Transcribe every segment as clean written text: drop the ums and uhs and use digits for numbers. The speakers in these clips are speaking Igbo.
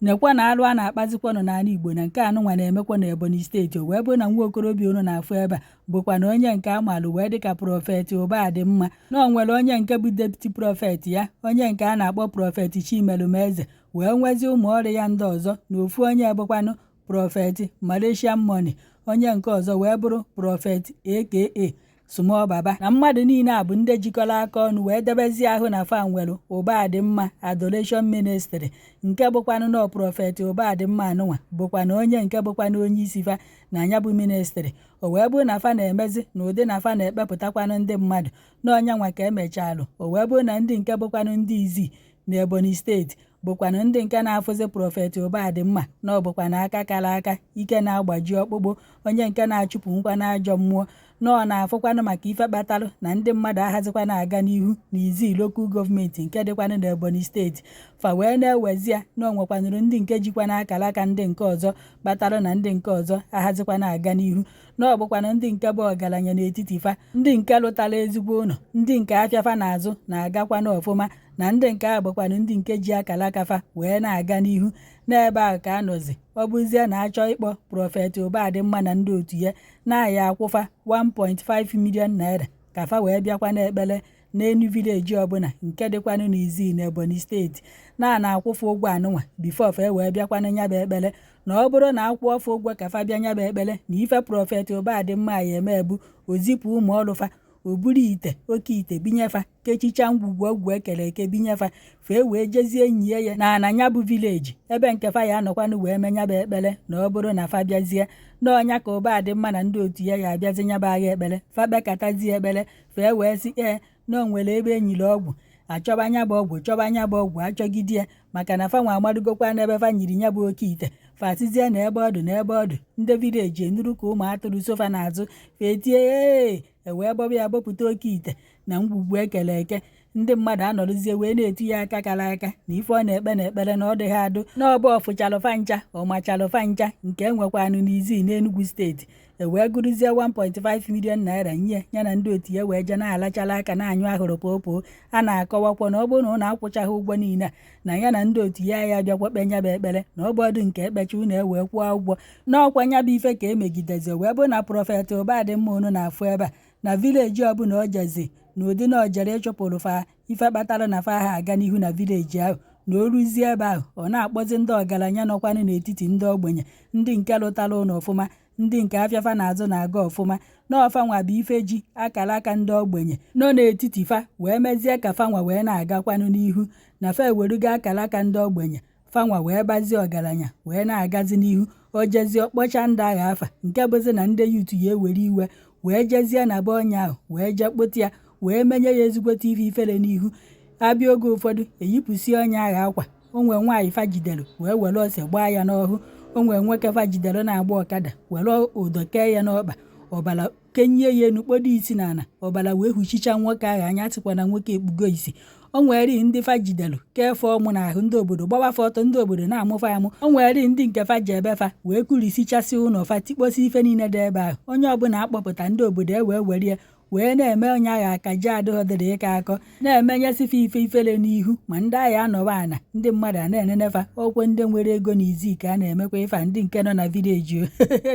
Nekwa na alụ a na-akpazikwanụ n'ala Igbo na nke anụnwa na-emekwa na Ebonyi Steeti. O wee bụrụ na nwa okorobịa unu na-afụ ebe a bụkwa na onye nke amalụ wee dịka Prophet Ụbadịmma, na o nwere onye nke bụ deputy prophet ya, onye nke a na-akpọ Prophet Chimelumeze, wee nwezi ụmụ ọrụ ya ndị ọzọ, na ofu onye bụkwanụ Prophet Malaysian Money, onye nke ọzọ wee bụrụ Prophet aka Small Baba. Na mmadụ niile a bụ ndị jikọrọ aka ọnụ wee debezie ahụ na fa nwere Ụbadịmma Adoration Ministry, nke bụkwanụ nọ Prophet Ụbadịmma anụnwa bụkwanụ onye nke bụkwanụ onye isi fa na ya bụ ministry. O wee bụrụ na fa na-emezi na ụdị na fa na-ekpepụtakwanụ ndị mmadụ n'ọnyanwa ka emechalụ. O wee bụrụ na ndị nke bụkwanụ ndị Izii na Ebonyi Steeti bụkwanụ ndị nke na-afụzi Prophet Ụbadịmma na ọ bụkwanụ aka kara aka, ike na-agbaji ọkpụkpụ, onye nke na-achụpụ nkwa na ajọ mmụọ, na ọ na-afụkwanụ maka ife kpatalụ na ndị mmadụ ahazikwana aga n'ihu na Izii Local Government nke dịkwanụ na Ebonyi Steeti. Fa wee na-ewezi ya na o nwekwanụrụ ndị nke jikwa n'akara aka ndị nke ọzọ kpatalụ na ndị nke ọzọ ahazikwana aga n'ihu, na ọ bụkwanụ ndị nke bụ ọgaranya n'etiti fa, ndị nke lụtara ezigbo ụlọ, ndị nke afịa fa na-azụ na-agakwanụ ọfụma, na ndị nke a bụkwanụ ndị nke ji akara aka fa wee na-aga n'ihu. N'ebe ahụ ka a nọzi, ọ bụzie na achọ ịkpọ Prophet Ụbadịmma na ndị otu ya na-aya akwụfa 1.5 million naira ka fa wee bịakwa n'ekpere n'enu village ọbụla nke dịkwanụ n'Izii na Ebonyi Steeti, na a na-akwụfe ụgwọ anụnwa before fa wee bịakwanụ nyaba ekpere. Na ọ bụrụ na akwụọ fa ụgwọ ka fa bịa nyaba ekpere, na ife Prophet Ụbadịmma ya eme bụ o zipụ ụmụ ọrụ fa, o buru ite oke ite binyefa, kechicha ngwugwu ọgwụ ekere eke binyefa, fee wee jezie nyie ya na ana nya bụ village ebe nke fa ya anọkwanụ wee mee nyaba ekpere. Na ọ bụrụ na fa bịazie n'ọnya ka Ụbadịmma na ndị otu ya ya abịazi nyaba agha ekpere, fa kpekatazie ekpere, fee wee sị ee na o nwere ebe enyiri ọgwụ, achọba nya bụ ọgwụ, chọba nya bụ ọgwụ, achọgide ya, maka na fa nwa amadugokwa n'ebe fa nyiri nya bụ oke ite. Fa sizie na ebe ọdụ na ebe ọdụ, ndị village enuru ka ụmụ atụrụ so fa n'azụ, fa etie ee, e wee bọba ya bọpụta oke ite na ngwugwu ekere eke. Ndị mmadụ anọrụzie wee na-etu ya aka kara aka na ife ọ na-ekpe na ekpere na ọ dịghị adụ, na ọbụ ọfụchalụfa ncha, ọmachalụfa ncha nke enwekwanụ n'Izii n'Enugu Steeti. E wee gụrụzie 1.5 million naira nye ya na ndị otu ya wee jee na-alachala aka na-anyụ ahụrụ pụpụ. A na-akọwakwa na ọ bụrụ na ụnụ akwụchaghị ụgwọ niile a, na ya na ndị otu ya ya abịakwa kpe nya bụ ekpere, na ọ bụ ọdụ nke ekpecha unu ewee kwụọ ụgwọ. N'ọkwa nya bụ ife ka emegidezi, wee bụ na Prophet Ụbadịmma unu na-afụ ebe a na village ọbụla o jezi na ụdị na o jere ịchụpụrụ fa ife kpatara na fa ha aga n'ihu na village ahụ, na o ruzie ebe ahụ ọ na-akpọzi ndị ọgaranya nọkwanụ n'etiti ndị ogbenye, ndị nke lụtara ụlọ ọfụma, ndị nke afịa fa na-azụ na-aga ọfụma, na ọfanwa bụ ife ji akara aka ndị ogbenye nọ n'etiti fa wee mezie ka fanwa wee na-agakwanụ n'ihu, na fa ewerugo akara aka ndị ogbenye fanwa wee bazie ọgaranya wee na-agazi n'ihu. O jezie ọkpọcha ndị agha afa nke bụzi na ndị youth ya ewere iwe wee jezie na be onye ahụ wee jee kpụta ya wee menye ya ezigbote ife ifere n'ihu. Abịa oge ụfọdụ eyipụsie onye agha akwa, o nwee nwaanyị fa jidere wee were ose gbaa ya n'ọhụ, o nwee nwoke fa jidere na-agba ọkada were ụdọ kee ya n'ọkpa, ọbara kenyie ya enu kpodo isi n'ala, ọbara wee huchicha nwoke ahụ anya, sịkwa na nwoke ekpugo isi. O nwere ndị fa jidere kee fa ọmụ n'ahụ, ndị obodo gbawa fa ọtọ, ndị obodo na-amụfa amụ. O nwere ndị nke fa ji ebe fa wee kurisichasị ụlọ fa, tikposi ife niile dị ebe ahụ. Onye ọbụla akpọpụta ndị obodo e wee were ya wee na-eme onye agha aka ji adịghị dịrị ịka akọ, na-emenyesị fa ife ifere n'ihu, ma ndị agha anọba ana, ndị mmadụ a na-enenefa okwe ndị nwere ego na Izii ka a na-emekwa ife a, ndị nke nọ na village.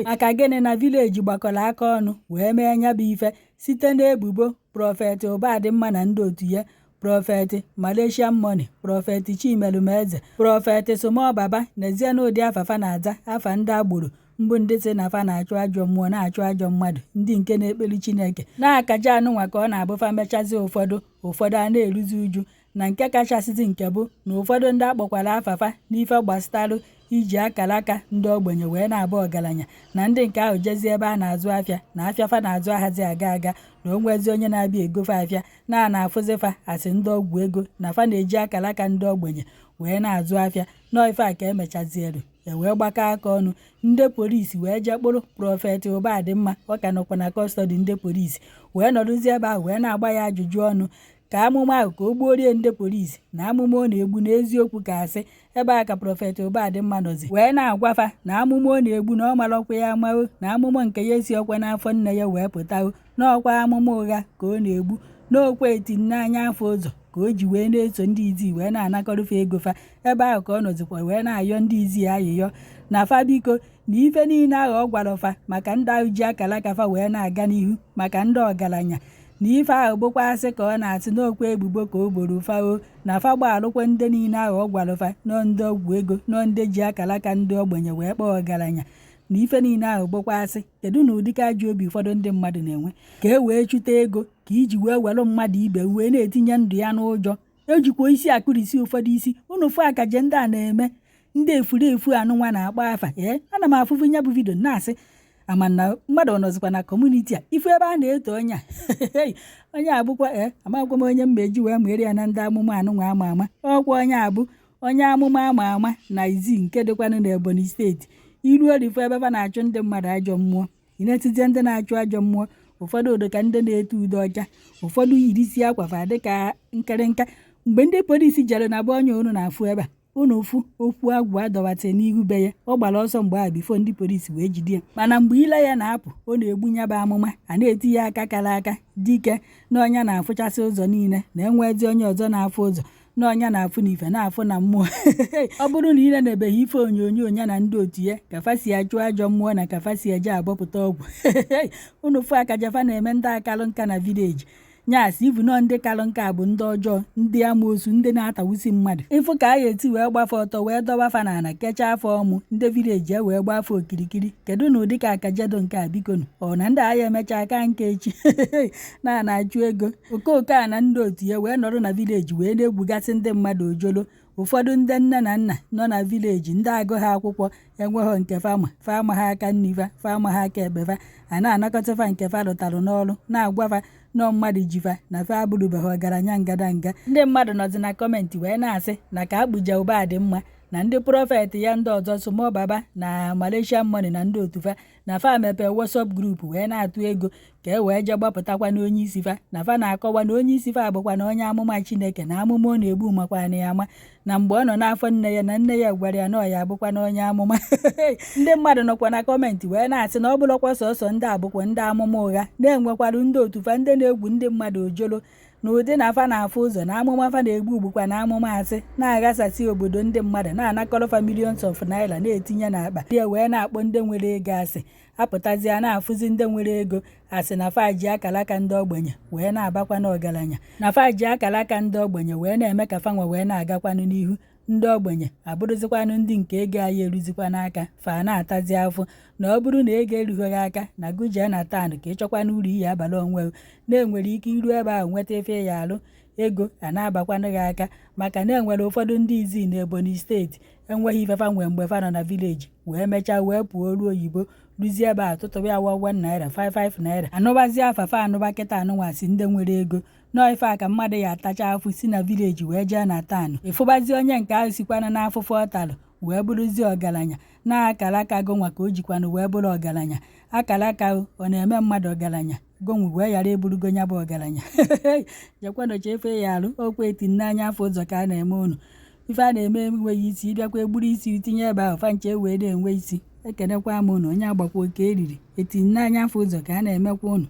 Maka gịnị na village gbakọrọ aka ọnụ wee mee nya bụ ife site n'ebubo Prophet Ụbadịmma na ndị otu ya, Prophet Malaysian Money, Prophet Chimelumeze, Prophet Small Baba, n'ezie na ụdị afa fa na-aza afa ndị agboro mbụ, ndị sị na fa na-achụ ajọ mmụọ, na-achụ ajọ mmadụ, ndị nke na-ekpeli Chineke na-akaja anụnwa ka ọ na-abụ fa mechazi ụfọdụ ụfọdụ a na-eruzi uju. Na nke kachasịzi nke bụ na ụfọdụ ndị akpọkwara afafa n'ife gbasatalụ iji akara aka ndị ogbenye wee na-abụ ọgaranya, na ndị nke ahụ jezie ebe a na-azụ afịa na afịa fa na-azụ ahazi aga aga, na o nwezi onye na-abịa egofe afịa na a na-afụzi fa asị ndị ọgwụ ego na fa na-eji akara aka ndị ogbenye wee na-azụ afịa. Nọọ ife a ka emechazielu e wee gbakọ aka ọnụ, ndị polisi wee jee kpụrụ Prophet Ụbadịmma, ọ ka nọkwa na custody ndị polisi, wee nọrụzie ebe ahụ wee na-agba ya ajụjụ ọnụ ka amụma ahụ ka o gbuorie ndị polisi na amụma ọ na-egbu n'eziokwu ka asị. Ebe a ka Prophet Ụbadịmma nọzi wee na-agwafa na amụma ọ na-egbu na ọ marọkwa ya amao, na amụma nke ya esi ọkwa n'afọ nne ya wee pụtao, n'ọkwa amụma ụgha ka ọ na-egbu, n'okwe eti n'anya afọ ụzọ. Ka o ji wee na-eso ndị Izii wee na-anakọrọfe ego fa ebe ahụ, ka ọ nọzikwa wee na-ayọ ndị Izii ayịyọ na fa biko, na ife niile ahụ ọ gwara fa maka ndị ahụ ji akara aka fa wee na-aga n'ihu, maka ndị ọgaranya, na ife ahụ bụkwa asị ka ọ na-asị n'okwu ebubo ka o boro fa o, na fa gbaalụkwa ndị niile ahụ ọ gwara fa nọ ndị ọgwụ ego, nọ ndị ji akara aka ndị ogbenye wee kpọọ ọgaranya, na ife niile ahụ bụkwa asị. Kedu na ụdịka ajọ obi ụfọdụ ndị mmadụ na-enwe ka e wee chụta ego, ka iji wee were mmadụ ibe wee na-etinye ndụ ya n'ụjọ, ejikwa isi akụrisi ụfọdụ isi unu fụ akaje ndị a na-eme, ndị efurefu anụnwa na-akpọ afa. Ee, ana m afụfụ ya bụ video na-asị ama na mmadụ ọ nọzikwa na community a. Ifu ebe a na-eto onye a, onye abụkwa, ee, amakwa m onye mma eji wee mụere ya na ndị amụma anụnwa ama ama. Ọkwa onye abụ onye amụma ama ama na Izii nke dịkwanụ na Ebonyi Steeti. Iru orifu ebe fa na-achụ ndị mmadụ ajọ mmụọ, ị na-etizie ndị na-achụ ajọ mmụọ, ụfọdụ ụdị ka ndị na-ete ude ọcha, ụfọdụ yirisi akwa fa dịka nkịrịnka. Mgbe ndị polisi jere na be onye unu na-afụ ebe a, unu fụ okwu agwụ adọwatị n'ihu be ya, ọ gbara ọsọ mgbe ahụ before ndị polisi wee jide ya. Mana mgbe ile ya na-apụ, ọ na-egbu ya bụ amụma, a na-eti ya aka kara aka dike na ọnya na-afụchasị ụzọ niile, na enwezi onye ọzọ na-afụ ụzọ, na ọnya na-afụ n'ife na-afụ na mmụọ. Ọ bụrụ na ile na-ebeghị ife onyonyo ya na ndị otu ya ka fa si achụ ajọ mmụọ na ka fa si eje abọpụta ọgwụ, unu fụ akajafa na-eme ndị akalụ nka na village nyasị ivu nọ. Ndị kalụ nka bụ ndị ọjọọ, ndị amoosu, ndị na-atawusi mmadụ. Ịfụ ka a ga-eti wee gbafe ọtọ wee dọba fa n'ala, kechaa afọ ọmụ ndị village e wee gbaa afọ okirikiri. Kedu na ụdị ka akajedo nke a? Bikonu, ọ na ndị agha emecha aka nka echi na na-achụ ego. Okooko a na ndị otu ya wee nọrọ na village wee na-egwugasị ndị mmadụ ojolo. Ụfọdụ ndị nne na nna nọ na village, ndị agụ ha akwụkwọ enweghọ nke fama, fama ha aka nni fa, fama ha aka ekpe fa, a na-anakọta fa nke fa lụtalụ n'ọrụ, na-agwa fa nọ mmadụ ji fa na fa abụrụbeghị ọgaranya ngadanga. Ndị mmadụ nọzi na comment wee na-asị na ka akpụja ụba dị mma na ndị prophet ya ndị ọzọ, Sumo Baba na Malaysian Money na ndị otu fa, na fa mepee WhatsApp group wee na-atụ ego ka e wee jee gbapụtakwa na onye isi fa, na fa na-akọwa na onye isi fa bụkwa na onye amụma Chineke, na amụma ọ na-egbu makwa na ya ama na mgbe ọ nọ n'afọ nne ya, na nne ya gwara ya na ọ ya abụkwa na onye amụma. Ndị mmadụ nọkwa na comment wee na-asị na ọ bụrụkwa sọsọ ndị abụkwa ndị amụma ụgha, na-enwekwarụ ndị otu fa ndị na-egwu ndị mmadụ ojolo na ụdị na fa na-afụ ụzọ, na amụma fa na-egbu ugbukwa na amụma asị, na-aghasasị obodo ndị mmadụ, na-anakọrọ fa millions of naira na-etinye n'akpa ndị wee na-akpọ ndị nwere ego asị. Apụtazie na-afụzi ndị nwere ego asị na fa ji akara aka ndị ogbenye wee na-abakwa n'ọgaranya, na fa ji akara aka ndị ogbenye wee na-eme ka fanwa wee na-agakwanụ n'ihu, ndị ogbenye abụrụzikwanụ ndị nke ego anyị eruzikwa n'aka fa na-atazi afụ, na ọ bụrụ na ego erughị aka na gụjee na tan ka ịchọkwana uru iyi abalị onwe na-enwere ike iru ebe ahụ nweta efe ya alụ ego a na-abakwanụ gị aka, maka na enwere ụfọdụ ndị Izii na Ebonyi Steeti enweghị ifefa nwee mgbe fa nọ na village wee mechaa wee pụọ ruo oyibo, ruzie ebe a tụtụrụ ya 1 naira, 55 naira, anụbazie afafa anụba kịta anụnwasị ndị nwere ego nọọ. Ife a ka mmadụ ya atacha afụ si na village wee jee na town, ịfụbazie onye nke ahụ sikwana n'afụfụ ọ talụ wee bụrụzie ọgaranya na akara aka gonwa ka o jikwanụ wee bụrụ ọgaranya. Akara aka ọ na-eme mmadụ ọgaranya, gonwe wee ghara ịbụrụgo ya bụ ọgaranya. Jekwanụ efe ya arụ okwu eti n'anya afọ ụzọ ka a na-eme unu ife a na-eme enweghị isi. Ịbịakwa egburu isi tinye ebe ahụ fa nche wee na-enwe isi. Ekenekwa m unu. Onye agbakwa oke eriri eti n'anya afọ ụzọ ka a na-emekwa unu.